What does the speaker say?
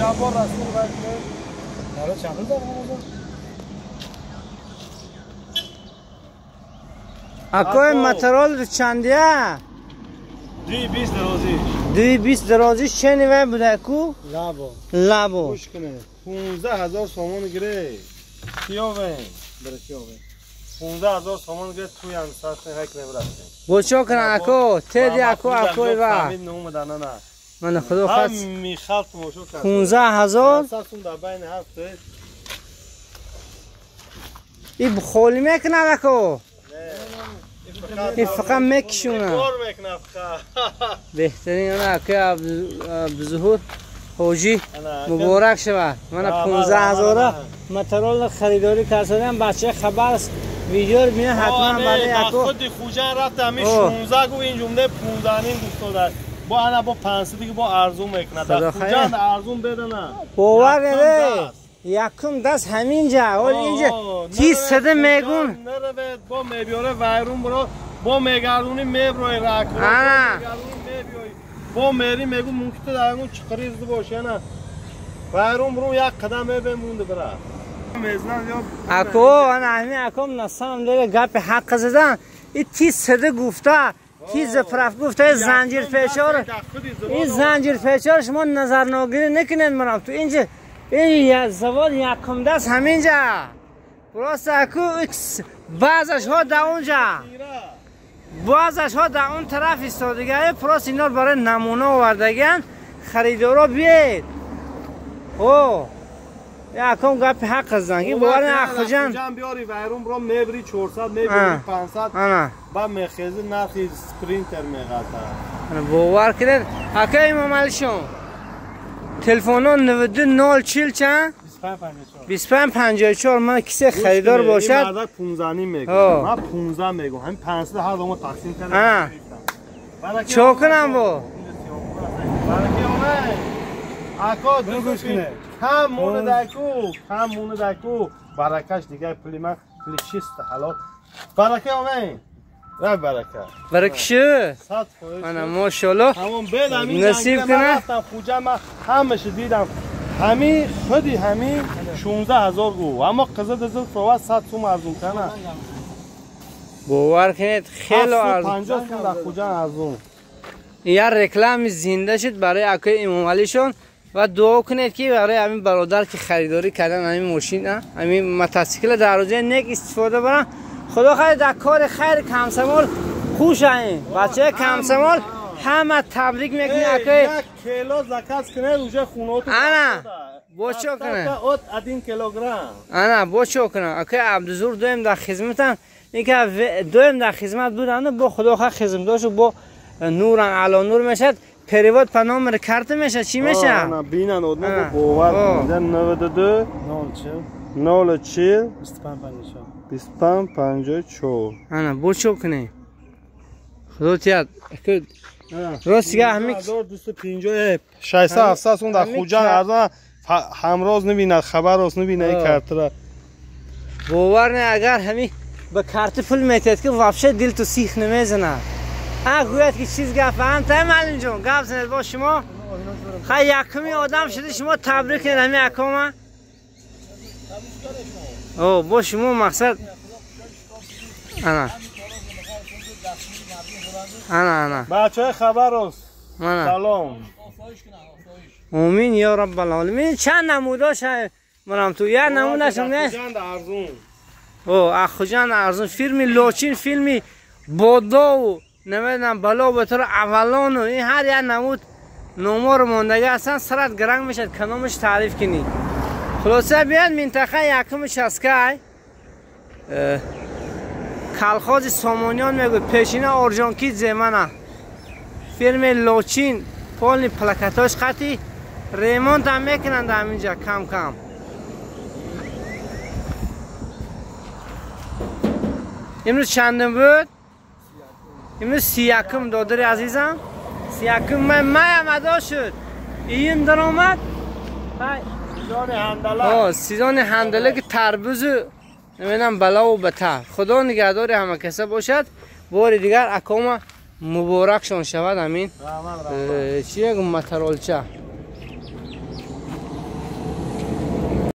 Ҷаббор Расул вакил. Ҳало чанд рӯз дар Акои моторол чандия? 2.20 дарозиш. 2.20 дарозиш чени вай буда ку? Лабо. Лабо. Гӯш кунед. 15,000 сомон гиред. Киёвен. Бара киёвен. 15,000 сомон гиред туян сарф ҳак набрафтем. Бо чо кунан ако? Теди ако акои ва. Ман худо хас. Ҳами халқ тамошо кард. 15,000 сар дар байни ҳафт. И холи мекунад ако? این فقط میکشونه بهترین انا که عبدالظهور حاجی مبارک شود. من 15,000 مترال خریداری کردم. بچه خبر است ویدیو رو بینه حتما برای اکو خود خوجن رفت همین 16 گو این جمله 15 نیم گفت داد با انا با 500 دیگه با ارزون میکنه در خوجن ارزون بده نه باور نده یکم دست همینجا حال اینجا تیز صده میگون نره با میبیاره ویرون برو با میگردونی میبروی رک رو میبیای با میری میگو ممکنه در اون چقریز باشه نه ویرون برو یک قدم بمونده برا اکو انا همین اکم نسام دیگه گپ حق زدن این تیز صده گفته تیز پرف گفته زنجیر فشار این زنجیر فشار شما نظر ناگیری نکنید مرام تو اینجا این زوال یکم دست همینجا راست اکو اکس بعضش ها در اونجا بعضش ها در اون طرف ایستادگی پراس اینا برای نمونه آوردگن خریدارا بیاید او یکم گپ حق زنگی باور نه خوجان بیاری ویرون برو میبری 400 میبری 500 با میخیزی نرخی سپرینتر میغلطه باور کنید اکه امام علیشون تلفن 92 040 چند 25 54 من کسی خریدار باشد این مردک 15 نیم میگم من 15 میگم همین 500 هر دوم تقسیم کردم چه کنم با برکه اومد اکا دو کم مونه دکو کم مونه دکو برکش دیگه پولی من پولی چیست حلال برکه اومد نه برکه برکه انا ماشاءالله همون بدم این نصیب کنه رفتم خوجه من همش دیدم همین خودی همین 16,000 گو اما قزل دزل فروت 100 سوم ارزون کنه باور کنید خیلی ارزون 50 سوم در خوجه ارزون یه رکلام زنده شد برای اکای امام علیشون و دعا کنید که برای همین برادر که خریداری کردن همین ماشین همین موتورسیکل در روزه نیک استفاده برن. خدا خیر در کار خیر کمسمال خوش این بچه کمسمال همه تبریک میکنی اکای یک کیلو زکات کنه روزه خونه تو انا بچو کنه ات ادین کیلوگرم انا بچو کنه اکای عبدالزور دویم در خدمتن اینکه دویم در خدمت بودن با خدا خیر خدمت داشت با نور علی نور میشد پریواد پنامر کارت میشه چی میشه انا بینن اودن باور 92 0 40 25 54 انا بچو کنه خدا تیاد راست دیگه همین 1250 600 700 سوم در خوجان ارزان همراز نبیند خبر راست نبینه این کارت را باور نه اگر همین به کارت پول میتید که вообще دل تو سیخ نمیزنه گوید که چیز گفت هم تا معلم جون گپ زنید با شما خیلی یکمی آدم شده شما تبریک کنید همین اکامه او با شما مقصد انا انا انا بچه خبر است سلام امین یا رب العالمین چند نموداش مرام تو یه نمونهش نه او اخوجان ارزون فیلمی لوچین فیلمی بودا و نمیدونم بلا به طور اولان و این هر یه نمود نمار ماندگی اصلا سرت گرنگ میشد کنامش تعریف کنی. خلاصه بیاد منطقه یکمش از که کلخاز سامانیان میگو پیشینه آرژانکیدزه منه فیلم لوچین پولنی پلکتاش قطی ریموند هم میکنند همینجا کم کم. امروز چندم بود؟ امروز 31 دادر عزیزم 31 مای هم ادا شد این در آمد سیزان هندله که تربوز نمیدونم بلا و بتر. خدا نگهدار همه کسا باشد. بار دیگر اکام مبارکشان شود. امین چیه مترالچه.